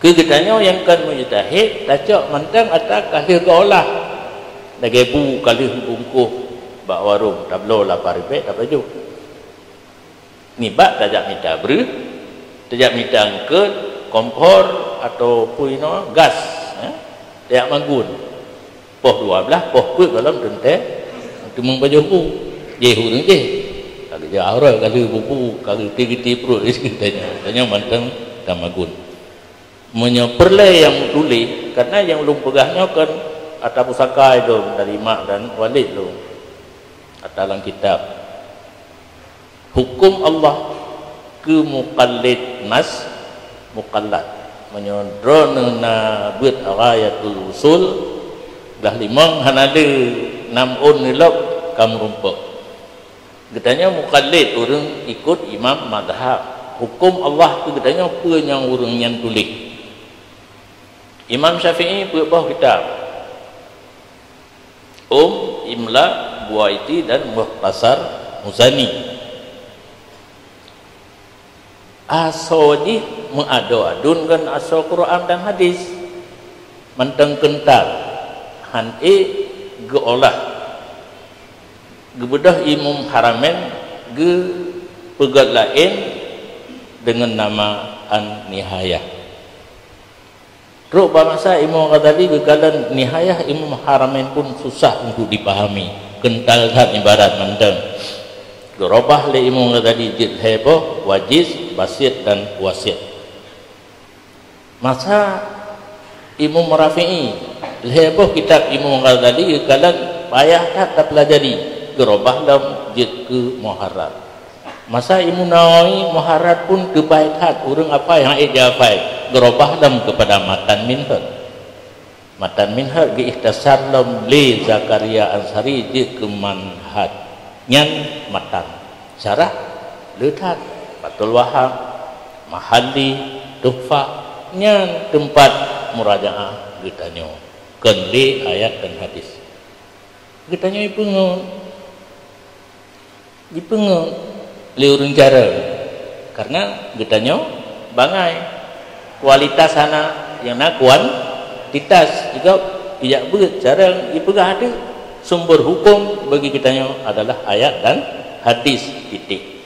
Keu geutanyoe nyang kon mujtahid, tacok mantong atra ka lheueh geuolah. Lagée bu ka lheueh geubungkôh bak warong, tabloe lapan ribée, tapajoh. Nibak tajak mita breueh, tajak mita eungkôt, kompor, atawa peue inoe, gas, eh, tajak magun. Poh dua blaih, poh peuet gohlom teuntée, teumeung pajoh bu. Jéh ureuëng jéh. Ka geujak uroe, ka lheueh bu-bu, ka geuteuti-geuti pruet, tanyoe, tanyoe mantong tamagun. Meunyoe peureulée nyang meutuléh, karna nyang ulôn peugah nyoe kon atra pusaka lôn dari mak dan walid lôn, atra lam kitab. Huköm Allah keu muqallid nas muqallad. Meunyoe droeneuh na beuet Ghayatul Usul, blah limong hana le, nam ôn nilop ka meurumpok. Geutanyoe muqallid, ureuëng ikot imam madhab. Huköm Allah keu geutanyoe peue nyang ureuëng nyan tuléh. Imam Syafi'i peuet boh kitab. Um, Imla, Buaiti dan Mukhtasar Muzani. Asoe jih meuadoe aduen ngon asoe Quran dan hadis. Mantong keuntal, hán ék geuolah. Geubeudôh Imam Haramain geupeugét laén deungon nama An-Nihayah. Trok bak masa Imam Ghazali geukalon Nihayah Imam Haramain pun susah untuk dipahami, keuntal that ibarat mantong. Geurobah lé Imam Ghazali jeuet lhée boh, Wajiz, Basit dan Wasit. Masa Imam Rafi'i, lhée boh kitab Imam Ghazali geukalon payah that tapeulajari, geurobah lom jeuet keu Muharrar. Masa Imam Nawawi, Muharrar pun teubai that, ureuëng hafai hán ék jihafai, geurobah lom keupada Matan Minhaj. Matan Minhaj geuikhtisar lom lé Zakaria Ansari jeuet keu Manhaj. Nyan matan. Syarah le that, Fathul Wahab, Mahalli, Tuhfah, nyan teumpat murajaah geutanyoe, kon lé ayat dan hadis. Geutanyoe ipeungeut. Jipeungeut lé ureuëng carông, kareuna geutanyoe bangai. Kualitas hana, nyang na kuantitas. Jikheun ijak beuet carông, ipeugah deuh sumber huköm bagi geutanyoe adalah ayat dan hadis, titik.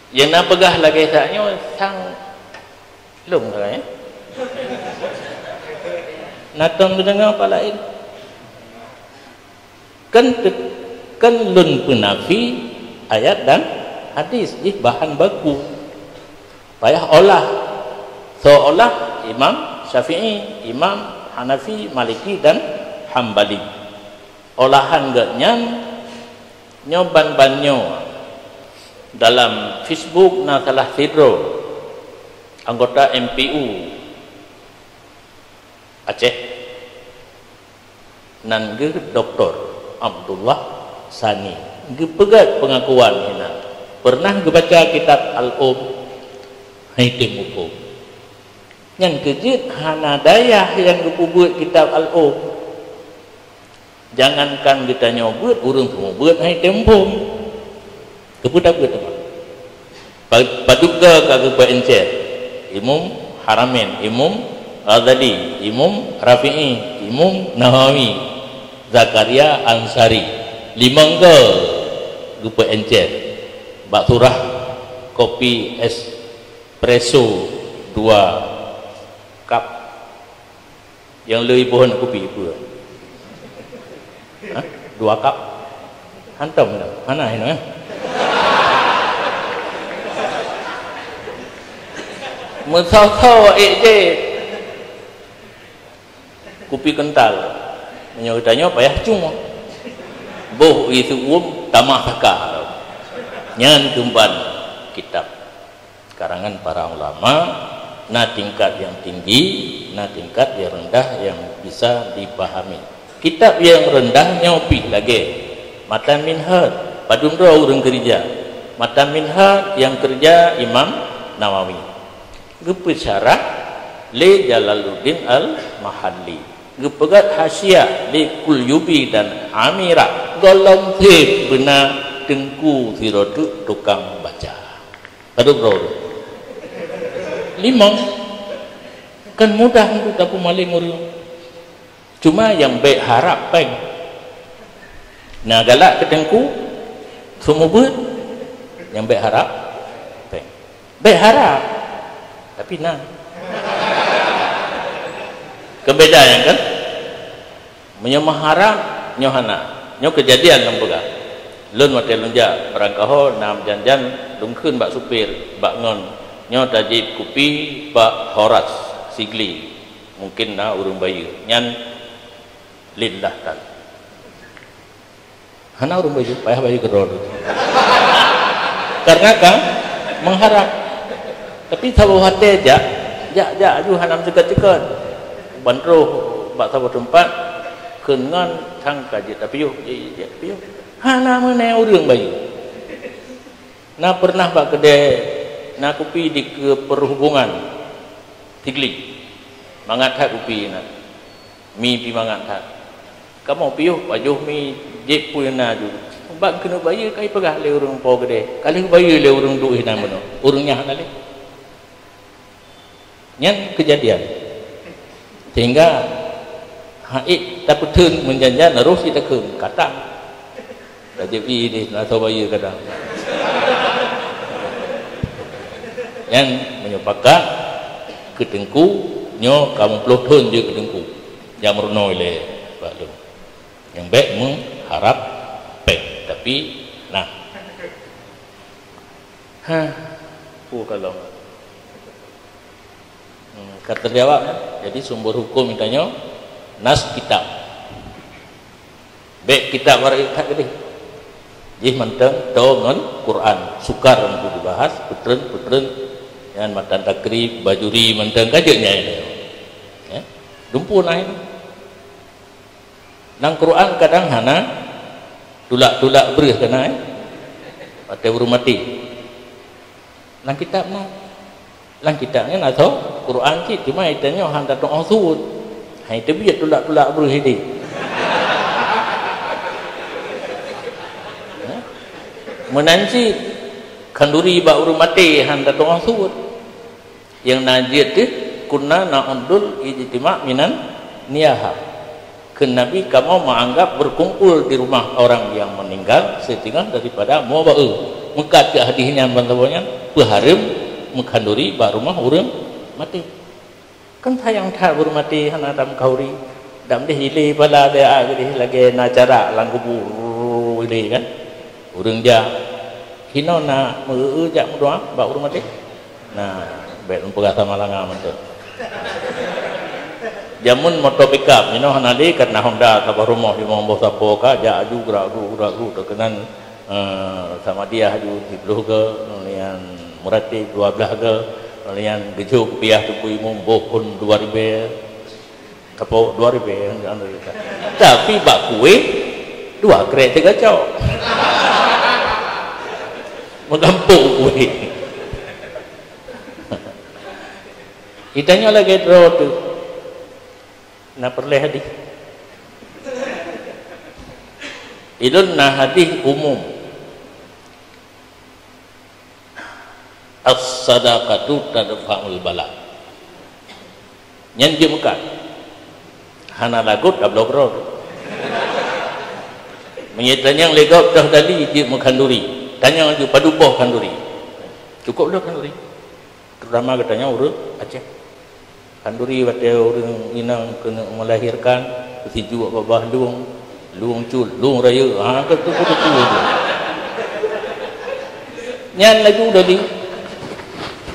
Nyang na peugah lagée that nyoe sang lôn, eh? Na tom geudeungoe pat laén. Kan te-, kan lôn peunafi ayat dan hadis jih bahan baku. Payah olah. Soe olah? Imam Syafi'i, Imam Hanafi, Maliki dan Hambali. Olahan geuh nyan nyoe ban-ban nyoe dalam Facebook na salah sidroe anggota M P U Aceh, nan geuh Doktor Abdullah Sani, geupeugét peungakuan hinan pernah geubaca kitab Al-Um, hai tem muphom. Nyan keuh jeuet hana dayah nyang geupeubuet kitab Al-Um. Jangankan geutanyoe beuet, ureuëng seumeubeuet hai tem muphom. Keupeue tabeuet teuma? Pa-, padub goe ka geupeuencer? Imam Haramain, Imam Ghazali, Imam Rafi'i, Imam Nawawi, Zakaria Ansari. Limong goe geupeuencer bak surah kopi espresso dua kap. Nyang le iboh kupi peue? Hah? Dua kap? Hantom dah. Hana hino, eh? Meusoe-soe ék jeh. Kupi kental. Meunyoe geutanyoe payah cuma. Boh isi uem tamah saka. Nyan keuban kitab karangan para ulama, na tingkat nyang tinggi, na tingkat nyang rendah nyang bisa dipahami. Kitab nyang rendah nyoe pih lagée Matan Minhaj, padum droe ureuëng keurija. Matan Minhaj nyang keurija Imam Nawawi. Geupeusyarah lé Jalaluddin Al-Mahalli. Geupeugét hasyiah lé Qulyubi dan Amirah. Gohlom seb beuna teungku sidroe teuk tukang baca. Padub droe? Limong. Kan mudah untuk tapeumaleng ureuëng. Cuma nyang bék harab péng. Na galak keu teungku, seumeubeuet, nyang bék harab péng. Bék harab, tapi na. Keu beda nyan kan? Meunyoe meuharab, nyoe hana. Nyoe keujadian nyang peugah. Lôn watée lôn jak barangkaho na meujan-jan, lôn kheun bak supir, bak ngon, nyoe tajieb kupi bak Horas Sigli. Mungken na ureuëng bayeue. Nyan lillah tan. Hana ureuëng bayeue, payah bayeue keudroe. Karena ka meuharab. Tapi saboh watée jak, jak, jak aju hana meuceukat-ceukat. Ban troh bak saboh teumpat, kheun ngon sang ka jeuet tapiôh, jeuet, jeuet tapiôh. Hana meunan ureuëng bayeue. Na pernah bak keudée na kupi dikeue perhubungan Sigli. Mangat that kupi na. Mi pi mangat that. Kamoe piôh pajoh mi jép peue na ju. Bak keuneuk bayeue ka ipeugah lé ureuëng po keudée. Ka lheueh bayeue lé ureuëng duek hinan bunoe. Ureuëng nyan hana lé. Nyan keujadian. Sehingga haiek tapeutheun meujan-jan roh cit takheun, kata. Tajeut pih ideh na soe bayeue kadang. Nyan meunyoe pakat keu teungku, nyoe ka muplôh thon jeuet keu teungku. Nyang meurunoe lé bak lôn. Nyang bék meuharab péng, tapi nah. Ha, peue kalon. Hmm, ka teujawab, ya? Jadi sumber hukum geutanyoe nas kitab. Bék kitab barat that keudeh. Jih mantong toe ngon Quran, sukar untuk dibahas, peutreun-peutreun, nyan matan takrib, bajuri mantong ka jeuet nyan. Ya. Dumpeue na nyan. Nang Quran kadang hana tulak-tulak breuh kana, eh. Watée ureuëng maté. Nang kitab na. Nang kitab nyan atau Quran cit, cuma itanyoe hana tatu'oh suet. Hai teubiet tulak-tulak breuh ideh. Hah? Meunan cit khanduri bak ureuëng maté hana tatu'oh suet. Nyang na jeuet teuh, kunna na'uddul ijtima' minan niyaha. Kheun Nabi, kamoe meuanggab beukumpul di rumah orang nyang meuninggal siteungoh daripada mubaeu. Meukat keu hadih nyan ban saboh nyan, peuhareuem meukhanduri bak rumoh ureuëng maté. Kan sayang that ureuëng maté hana tameukauri. Dam deh ilée pala deh a geudeh lagée na cara lam kubu ilée kan. Ureuëng jak hinoe na meu-eu jak meudoa bak ureuëng maté. Nah, bék lôn peugah sama langa mantong. Jameun moto pickup, inoe hana lé, karena Honda saboh rumoh limong boh sapo ka, jak aju gerak gru, gerak gru, teuh keunan, eh, Samadiyah aju siploh go, nyan Muratib dua blah go, nyan geujok piah Teungku Imum boh phon dua ribèe. Apa dua ribèe? Tapi bak kueh, dua krek tiga cok. Meugampok kueh. Geutanyoe lagèe droe teuh. Na peureulèe hadih? Ulôn na hadih umum. As-sadaqatu tadfa'ul bala. Nyan jeuet meukat. Hana lagot tabloe keudroe. Meunyoe tanyong lé gob toh dali jeuet meukhanduri. Tanyong laju padub boh khanduri. Cukup lheueh khanduri. Terutama geutanyoe ureueng Aceh. Khanduri watèe ureueng inong keuneuk melahirkan, sijuek babah lueng, lueng cut, lueng rayeuk. Ha, ka tu, ka tu, ka tu. Nyan laju dali.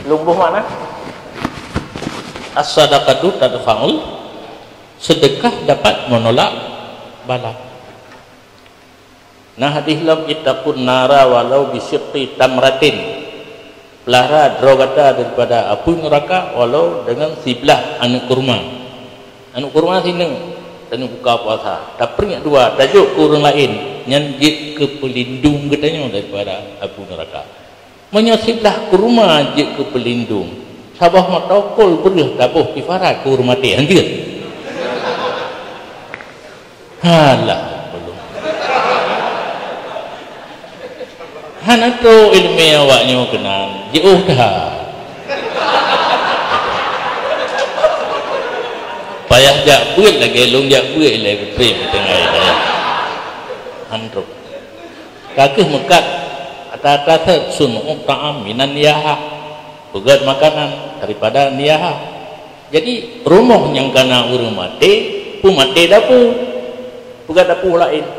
Lôn boh makna. As-sadaqatu tadfa'ul, sedekah dapat menolak bala. Na hadih lom, "Ittaqun nara walau bisyiqqi tamratin." Peulahra droe gata daripada apui neuraka walau deungon siblah aneuk kurma. Aneuk kurma sineuk, taneuk buka puasa, tapriek dua, tajok keu ureueng laén, nyan jeuet keu peulindong geutanyoe daripada apui neuraka. Meunyoe siblah kurma jeuet keu peulindong, saboh mata kol breueh taboh kifarat keu ureueng maté, hanjeuet. Halah, belum. Hana trok ileumèe awak nyoe keunan, jiôh that. Payah jak beuet lagèe lôn jak beuet ilèe peutrép teungoh ilèe. Han trok. Ka kheueh meukat, ata-ata that sun'ut ta'am minan niyahah, peugöt makanan daripada niyahah. Jadi, rumoh nyang kana ureueng maté, peumaté dapu, peugöt dapu laén.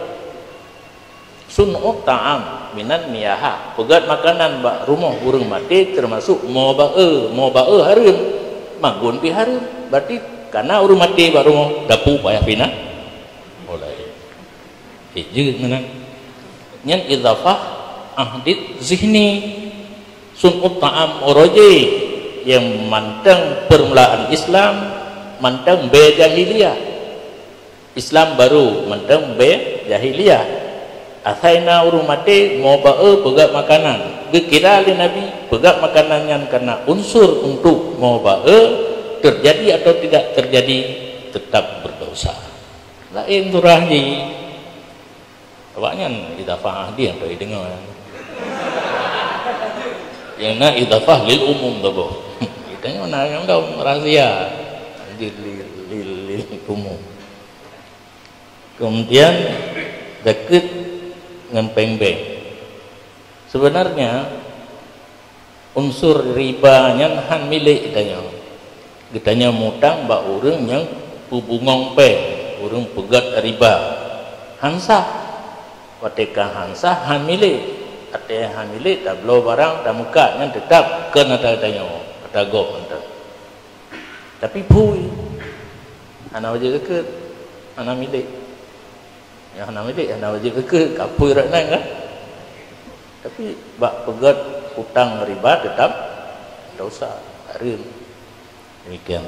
Sun'ut ta'am minan niyahah, peugöt makanan bak rumoh ureueng maté, teumasok mo baeu, mo baeu hareuem, magun pih hareuem. Berarti kana ureueng maté bak rumoh, dapu payah pinah. Mulai. Eh, jeuet meunan. Nyan idhafah ahdit zihni. Sun'ut ta'am uroe jéh nyang mantong peurmulaan Islam, mantong bèe jahiliyah. Islam baru mantong bèe jahiliyah. Asai na ureueng maté, mo baeu peugöt makanan. Geukira lé Nabi, peugöt makanan nyan kana unsur untuk mo baeu, terjadi atau tidak terjadi, tetap berdosa. Laén surah jih. Awaknyan idhafah hadih atau ideungoe. Nyang na idhafah lil umum saboh. Geutanyoe na nyang dong rahsia. Lil, lil, lil, lil umum. Kemudian, zakeuet ngon péng bank. Sebenarnya, unsur riba nyan han milék geutanyoe. Geutanyoe mutang bak ureueng nyang peubungong péng, ureueng peugöt riba. Han sah. Watèe ka han sah, han milék. Watèe han milék, tabloe barang, tameukat, nyan teutab keu ata geutanyoe, ata gob mantong. Tapi phui, hana wajéb zakeuet, hana milék. Nyang hana milék, hana wajéb zakeuet, ka phui rot nyan kan? Tapi bak peugöt utang riba teutab dosa, hareuem. Demikian.